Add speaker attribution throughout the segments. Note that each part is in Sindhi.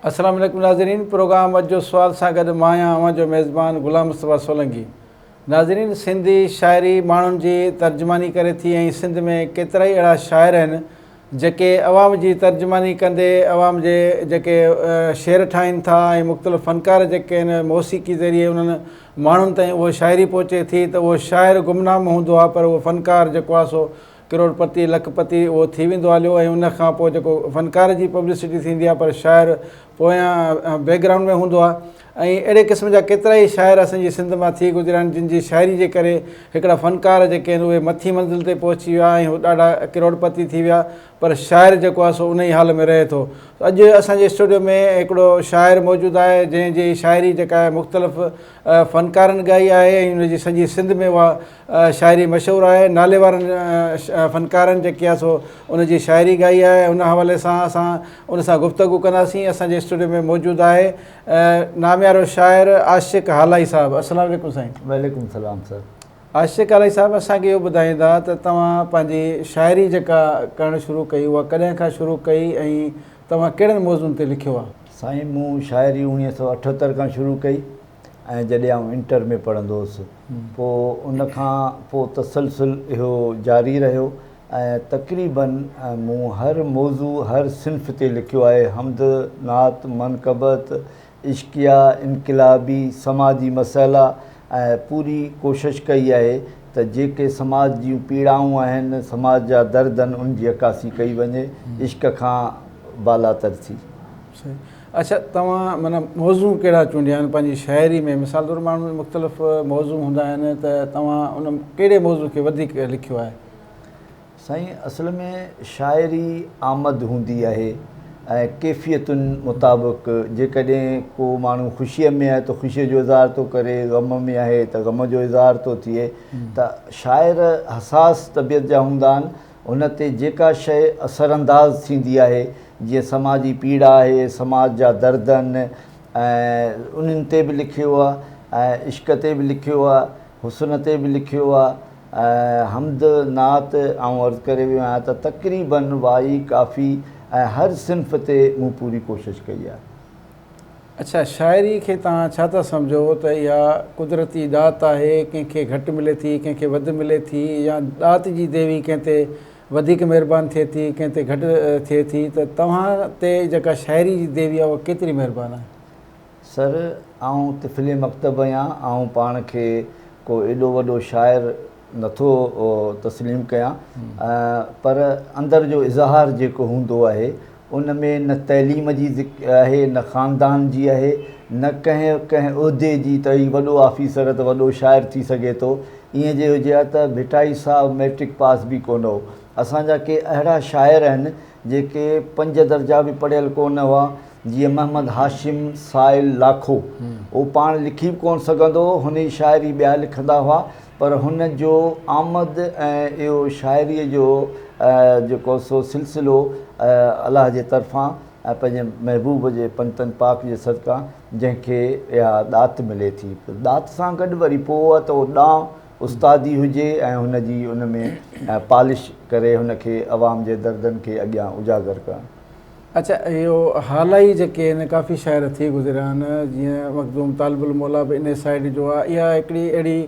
Speaker 1: السلام عليڪم ناظرين پروگرام اڄ جو سوال سان گڏ مان آهيان اوهان جو ميزبان غلام مصطفيٰ سولنگي ناظرين سنڌي شاعري ماڻهن جي ترجماني ڪري ٿي ۽ سنڌ ۾ ڪيترائي اهڙا شاعر آهن جيڪي عوام جي ترجماني ڪندي عوام جي جيڪي شعر ٺاهين ٿا ۽ مختلف فنڪار جيڪي آهن موسيقي ذريعي انهن ماڻهن تائين اهو شاعري پهچي ٿي ته اهو شاعر گمنام هوندو آهي پر اهو فنڪار جيڪو آهي سو ڪروڙ پتي لک پتي اهو ٿي ويندو هليو ۽ ان کان پوء جيڪو فنڪار جي پبلسٽي ٿيندي آهي پر شاعر پويان بيڪ گرائونڊ ۾ هوندو آهي ۽ اهڙي قسم جا ڪيترائي شاعر اسان جي سنڌ مان ٿي گذريا آهن جن جي شاعري جي ڪري هڪڙا فنڪار جيڪي آهن اهي مٿين منزل تي پهچي ويا ۽ هو ڏاڍا ڪروڙ پتي ٿي ويا پر شاعر جيڪو آهي سو ان ئي حال ۾ رهي ٿو. اڄ اسان جي اسٽوڊيو ۾ هڪڙو شاعر موجود آهي جنهن جي شاعري جيڪا آهي مختلف فنڪارن ڳائي آهي ۽ ان جي سڄي سنڌ ۾ اها شاعري مشهور آهي نالي وارن فنڪارن جيڪي آهي سو ان جي شاعري ڳائي آهي ان حوالي سان اسان ان سان گفتگو ڪنداسين اسان جي اسٽوڊيو ۾ موجود آهي ناميارو شاعر عاشق هالائي صاحب السلام عليڪم سائين. وعليڪم
Speaker 2: السلام سر.
Speaker 1: عاشق هالائي صاحب اسان کي اهو ٻڌائيندا ته توهان پنهنجي شاعري جيڪا ڪرڻ شروع ڪئي اها ڪڏهن کان شروع ڪئي ۽ توهان ڪهڙن موضوعن تي لکيو آهي؟
Speaker 2: سائين مون شاعري 1978 کان شروع ڪئي ۽ جڏهن آئون انٽر ۾ پڙهندو هوس پوء ان کان پوء تسلسل اهو جاري رهيو ۽ تقريباً مون هر موضوع هر صنف تي لکيو آهي، حمد، نعت، منقبت، عشقيه، انقلابي، سماجي مسئلا ۽ پوري ڪوشش ڪئي آهي ته جيڪي سماج جون پيڙائون آهن، سماج جا درد آهن ان جي عڪاسي ڪئي وڃي، عشق کان بالاتر ٿي.
Speaker 1: صحيح اڇا توهان معنيٰ موضوع ڪهڙا چونڊيا آهن پنهنجي شاعري ۾ مثال طور ماڻهن مختلف موضوع هوندا آهن ته توهان ان ڪهڙي موضوع کي وڌيڪ لکيو آهي؟
Speaker 2: سائين اصل ۾ شاعري آمد هوندي آهي ۽ ڪيفيتن مطابق جيڪڏهن ڪو ماڻهو خوشيء ۾ آهي ته خوشيء جو اظهار ٿو ڪري غم ۾ آهي ته غم جو اظهار ٿو ٿئي ته شاعر حساس طبيعت جا هوندا آهن ان تي جيڪا شيء اثر انداز ٿيندي آهي جيئن سماجي پيڙا آهي سماج جا درد آهن ۽ انهن تي به لکيو آهي ۽ عشق تي به لکيو آهي حسن تي به لکيو آ ۽ حمد نعت آئون عرض ڪري ويو آهيان ته تقريباً وائي ڪافي ۽ هر صنف تي مون پوري ڪوشش ڪئي آهي.
Speaker 1: اڇا شاعري کي توهان ڇا ٿا سمجهو ته اها قدرتي ڏات آهي ڪنهن کي گهٽ ملي ٿي ڪنهن کي وڌ ملي ٿي يا ڏات جي ديوي ڪنهن تي وڌيڪ مهربان ٿئي ٿي ڪنهن تي گهٽ ٿئي ٿي ته توهان تي جيڪا شاعري جي ديوي آهي اها ڪيتري مهربان آهي؟
Speaker 2: سر آئون طفل مڪتب آهيان، آئون پاڻ کي ڪو ايڏو وڏو شاعر نٿو تسليم ڪيان پر اندر جو اظهار جيڪو هوندو آهي ان ۾ نه تعليم جي آهي نه خاندان جي آهي نه ڪنهن ڪنهن عهدي جي ته هي وڏو آفيسر ته وڏو شاعر ٿي سگهي ٿو ائين جي هجي ها ته ڀٽائي صاحب مئٽرڪ پاس به ڪونه هو اسان جا ڪي اهڙا شاعر آهن جيڪي پنج درجا به پڙهيل ڪونه هئا جيئن محمد هاشم سائل لاکو، اهو پاڻ لکي به ڪونه سگهندو هو، هن جي شاعري ٻيا لکندا هئا، پر هن جو آمد ۽ اهو شاعريء جو جيڪو سو سلسلو الله جي طرفان ۽ پنهنجي محبوب جي پنجتن پاڪ جي صدقان جنهن کي اها ڏات ملي ٿي، ڏات سان گڏ وري پوء ته اهو ڏانء استادي هجي ۽ هن جي ان ۾ پالش ڪري هن کي عوام جي دردن کي اڳيان اجاگر ڪرڻ.
Speaker 1: اڇا اهو هالائي جيڪي آهن ڪافي شاعر ٿي گذريا آهن جيئن مخدوم طالب الموليٰ به انهي سائيڊ جو آهي اها هڪڙي اهڙي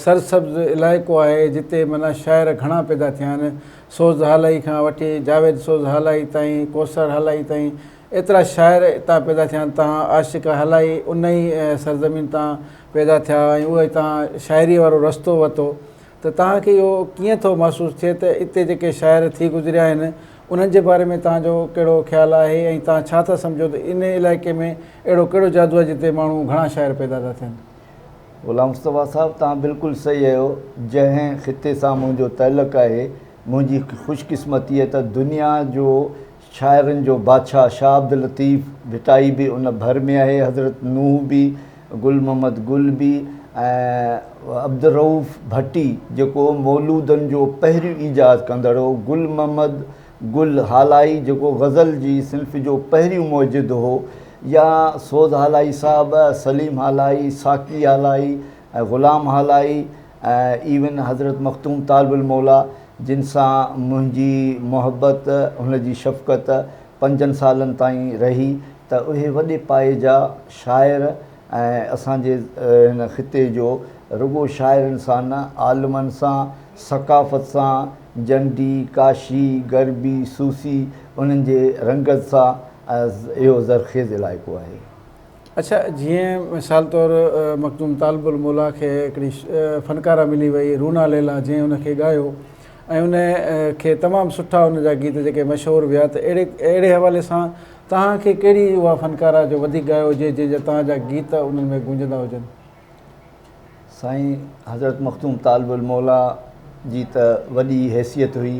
Speaker 1: سرسبز علائقو آهي جتي معنيٰ شاعر گهڻا پيدا ٿيا آهن سوز هالائي کان وٺي جاويد سوز هالائي تائين ڪوثر هالائي تائين ايترا شاعر اتان پيدا ٿيا آهن تان عاشق هالائي ان ئي سرزمين تان پيدا ٿيا ۽ اهي تان شاعري وارو رستو ورتو ته توهان کي اهو ڪيئن ٿو محسوس ٿئي ته اتي جيڪي شاعر ٿي گذريا آهن انهن جي باري ۾ توهان جو ڪهڙو خيال آهي ۽ توهان ڇا ٿا سمجهو ته ان علائقي ۾ اهڙو ڪهڙو جادو آهي جتي ماڻهو گهڻا شاعر پيدا ٿا ٿين؟
Speaker 2: غلام مصطفيٰ صاحب توهان بلڪل صحيح آهيو جنهن خطي سان منهنجو تعلق آهي منهنجي خوش قسمتي آهي ته دنيا جو شاعرن جو بادشاهه شاهه عبداللطيف ڀٽائي به ان ڀر ۾ آهي، حضرت نوح به، گل محمد گل به ۽ عبدالرئوف ڀٽي جيڪو مولودن جو پهريون ايجاد ڪندڙ هو، گل محمد گل هالائي جيڪو غزل جي صنف جو پهريون موجد هو يا سوز هالائي صاحب، سليم هالائي، ساقي هالائي ۽ غلام هالائي ۽ ايون حضرت مخدوم طالب الموليٰ جن سان منهنجي محبت، هن جي شفقت پنجن سالن تائين رهي. ته اهي وڏي پائي جا شاعر ۽ اسان جي هن خطي جو رڳو شاعرن سان نه عالمن سان، ثقافت سان، جنڊي، ڪاشي، گربي، سوسي انهن جي رنگت سان اهو زرخيز علائقو آهي.
Speaker 1: اڇا جيئن مثال طور مخدوم طالب الموليٰ کي هڪڙي فنڪاره ملي وئي رونا ليليٰ جنهن ان کي ڳايو ۽ ان کي تمام سٺا ان جا گيت جيڪي مشهور ويا ته اهڙي اهڙي حوالي سان توهان کي ڪهڙي اها فنڪاره جو وڌيڪ ڳايو هجي جنهن جا توهان جا گيت انهن ۾ گونجندا هجن؟
Speaker 2: سائين حضرت مخدوم طالب الموليٰ جي ته وڏي حيثيت هئي،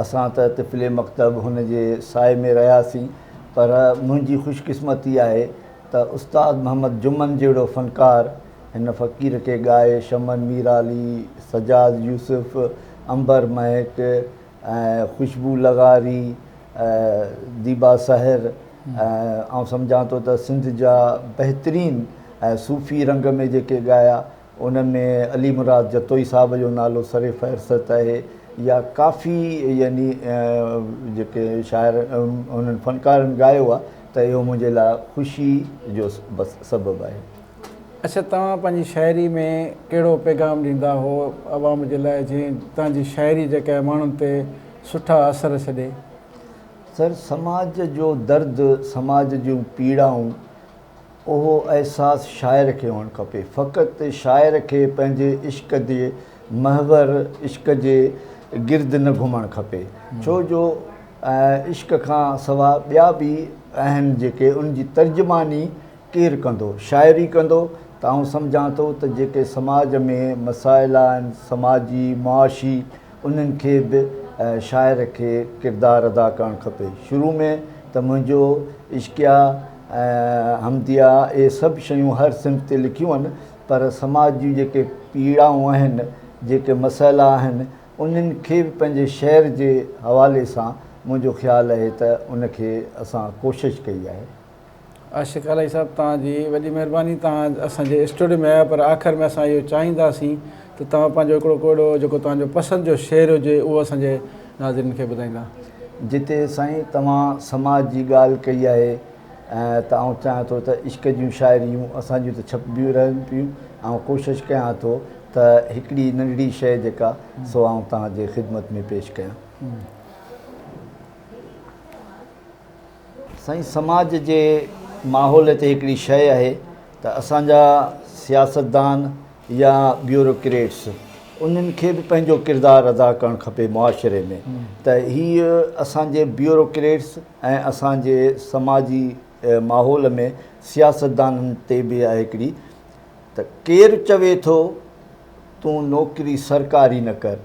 Speaker 2: اسان ته طفل مڪتب هن جي سائي ۾ رهياسين، پر منهنجي خوش قسمتي آهي ته استاد محمد جمن جهڙو فنڪار هن فقير کي ڳائي، شمن ميرالي، سجاد يوسف، عنبر مهڪ ۽ خوشبو لغاري، ديبا سحر ۽ آئون سمجهان ٿو ته سنڌ جا بهترين ۽ صوفي رنگ ۾ جيڪي ڳايا ان ۾ علي مراد جتوئي صاحب جو نالو سر فهرست آهي يا ڪافي يعني جيڪي شاعر انهن فنڪارن ڳايو آهي ته اهو منهنجي لاء خوشي جو سبب آهي.
Speaker 1: اڇا توهان پنهنجي شاعري ۾ ڪهڙو پيغام ڏيندا هو عوام جي لاء جنهن توهان جي شاعري جيڪا آهي ماڻهن تي سٺا اثر ڇڏي.
Speaker 2: سر سماج جو درد سماج جون پيڙائون اهو احساس شاعر کي هئڻ کپي فقط شاعر کي پنهنجي عشق جي محور عشق جي گرد نه گهمڻ کپي ڇو جو عشق کان سوا ٻيا به آهن جيڪي ان جي ترجماني ڪير ڪندو شاعر ئي ڪندو ته آئون سمجهان ٿو ته جيڪي سماج ۾ مسائل آهن سماجي معاشي انهن کي به شاعر کي ڪردار ادا ڪرڻ کپي. شروع ۾ ته منهنجو عشقيه ۽ حمديه اهي سڀ شيون هر صنف تي لکيون آهن پر سماج جون جيڪي پيڙائون آهن، جيڪي مسئلا آهن انهن کي به پنهنجي شعر جي حوالي سان منهنجو خيال اهي ته ان کي اسان ڪوشش ڪئي آهي.
Speaker 1: عاشق علي صاحب توهان جي وڏي مهرباني توهان اسان جي اسٽوڊيو ۾ آيا پر آخر ۾ اسان اهو چاهينداسين ته توهان پنهنجو هڪڙو ڪو اهڙو جيڪو توهان جو پسند جو شعر هجي اهو اسان جي ناظرين کي ٻڌائيندا.
Speaker 2: جتي سائين توهان سماج جي ڳالهه ڪئي آهي ته آئون چاهيان ٿو ته عشق جون شاعريون اسان جون ته ڇپبيون رهن پيون آئون ڪوشش ڪيان ٿو ته هڪڙي ننڍڙي شيء جيڪا سو آئون توهان جي خدمت ۾ پيش ڪيان. سائين سماج جي ماحول تي هڪڙي شيء آهي ته اسان جا سياستدان يا بيوروڪريٽس انهن کي به پنهنجو ڪردار ادا ڪرڻ کپي معاشري ۾ ته هي اسان جي بيوروڪريٽس ۽ اسان جي سماجي ماحول ۾ سياستدانن تي به آهي هڪڙي ته ڪير چوي ٿو تون نوڪري سرڪاري نه ڪر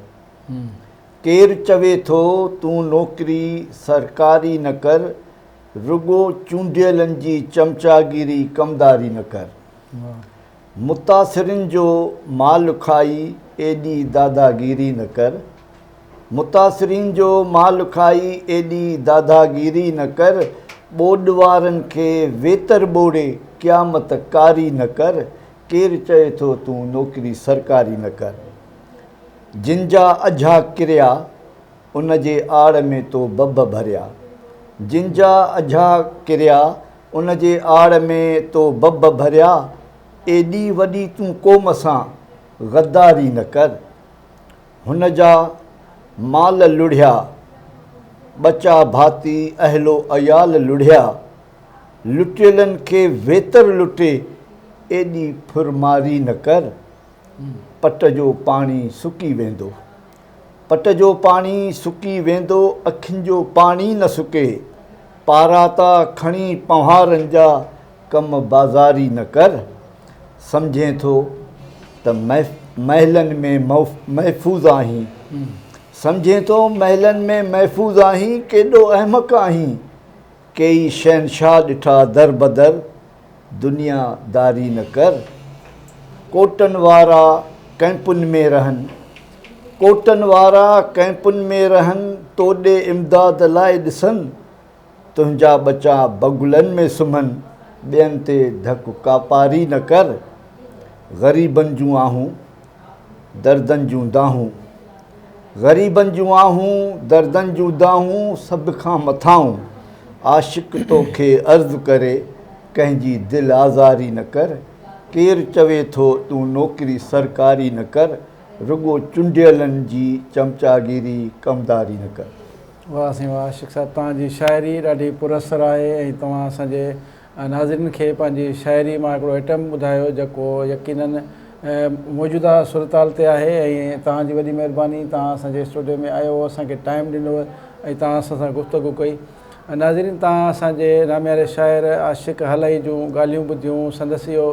Speaker 2: ڪير چوي ٿو تون نوڪري سرڪاري نه ڪر، رڳو چونڊيلن جي چمچاگيري ڪمداري نه ڪر. متاثرين جو مال کائي ايڏي داداگيري نه ڪر. متاثرين جو مال کائي ايڏي داداگيري نه ڪر، ٻوڏ وارن کي ويتر ٻوڙي قيامت ڪاري نه ڪر، ڪير چئي ٿو تون نوڪري سرڪاري نه ڪر. جن جا اجها ڪريا، ان جي آڙ ۾ تو بڀ ڀريا. جن جا اجها ڪريا، ان جي آڙ ۾ تو بڀ ڀريا. ايڏي وڏي تون قوم سان غداري نه ڪر. هن جا مال لڙهيا، ٻچا ڀاتي اهل و عيال لڙهيا. لٽيلن کي ويتر لٽي، ايڏي ڦر ماري نه ڪر. پٽ جو پاڻي سڪي ويندو. پٽ جو پاڻي سڪي ويندو، اکين جو پاڻي نه سڪي. پاراتا کڻي پنهوارن جا ڪم بازاري نه ڪر. سمجهين ٿو ته محلن ۾ محفوظ آهين. سمجهين ٿو محلن ۾ محفوظ آهين، ڪيڏو احمق آهين. ڪيئي شهنشاهه ڏٺا دربدر، دنيا داري نه ڪر. ڪوٽن وارا ڪئمپن ۾ رهن. ڪوٽن وارا ڪئمپن ۾ رهن، توڏي امداد لاء ڏسن. تنهنجا ٻچا بغلن ۾ سمهن، ٻين تي ڌڪ ڪاپاري نه ڪر. غريبن جون آهون، دردن جون دانهون. غريبن جون آهون، دردن جون دانهون، سڀ کان مٿانهون. عاشق توکي عرض ڪري. ڪنهن جي دل آزاري نه ڪر، ڪير چوي ٿو تون نوڪري سرڪاري نه ڪر، رڳو چونڊيلن جي چمچاگيري ڪمداري نه ڪر.
Speaker 1: واھ سائين واھ عاشق صاحب توهان جي شاعري ڏاڍي پر اثر آهي ۽ توهان اسان جي ناظرين کي پنهنجي شاعري مان هڪڙو ائٽم ٻڌايو جيڪو يقينن موجوده صورتحال تي آهي ۽ توهان جي وڏي مهرباني توهان اسان جي اسٽوڊيو ۾ آيو اسان کي ٽائيم ڏنو ۽ توهان اسان سان گفتگو ڪئي ناظرين توهان اسان جي نامياري شاعر عاشق هالائي جون ڳالهيون ٻڌيون سندس اهو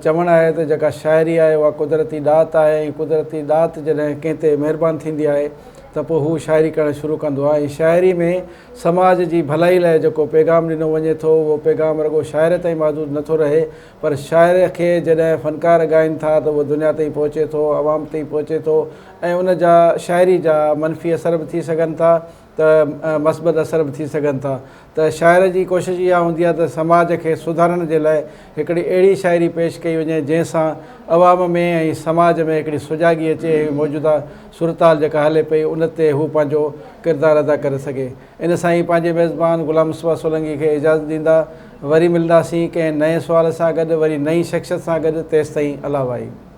Speaker 1: چوڻ آهي ته جيڪا شاعري آهي اها قدرتي ڏات آهي ۽ قدرتي ڏات جڏهن ڪنهن تي مهربان ٿيندي آهي ته پوء هو شاعري ڪرڻ شروع ڪندو آهي ۽ شاعري ۾ سماج جي ڀلائي لاء جيڪو پيغام ڏنو وڃي ٿو اهو پيغام رڳو شاعر تائين محدود نٿو رهي پر شاعر کي جڏهن فنڪار ڳائين ٿا ته اهو دنيا تائين پهچي ٿو عوام تائين پهچي ٿو ۽ ان جا شاعري جا منفي اثر به ٿي سگهن ٿا ته مثبت اثر به ٿي سگهن ٿا ته شاعر جي ڪوشش اها هوندي آهي ته سماج کي سڌارڻ جي لاء هڪڙي اهڙي شاعري پيش ڪئي وڃي جنهن سان عوام ۾ ۽ سماج ۾ هڪڙي سجاڳي اچي ۽ موجوده صورتحال جيڪا هلي پئي ان تي هو پنهنجو ڪردار ادا ڪري سگهي ان سان ئي پنهنجي ميزبان غلام مصطفيٰ سولنگي کي اجازت ڏيندا وري ملنداسين ڪنهن نئين سوال سان گڏ وري نئين شخصيت سان گڏ تيستائين الله واهي.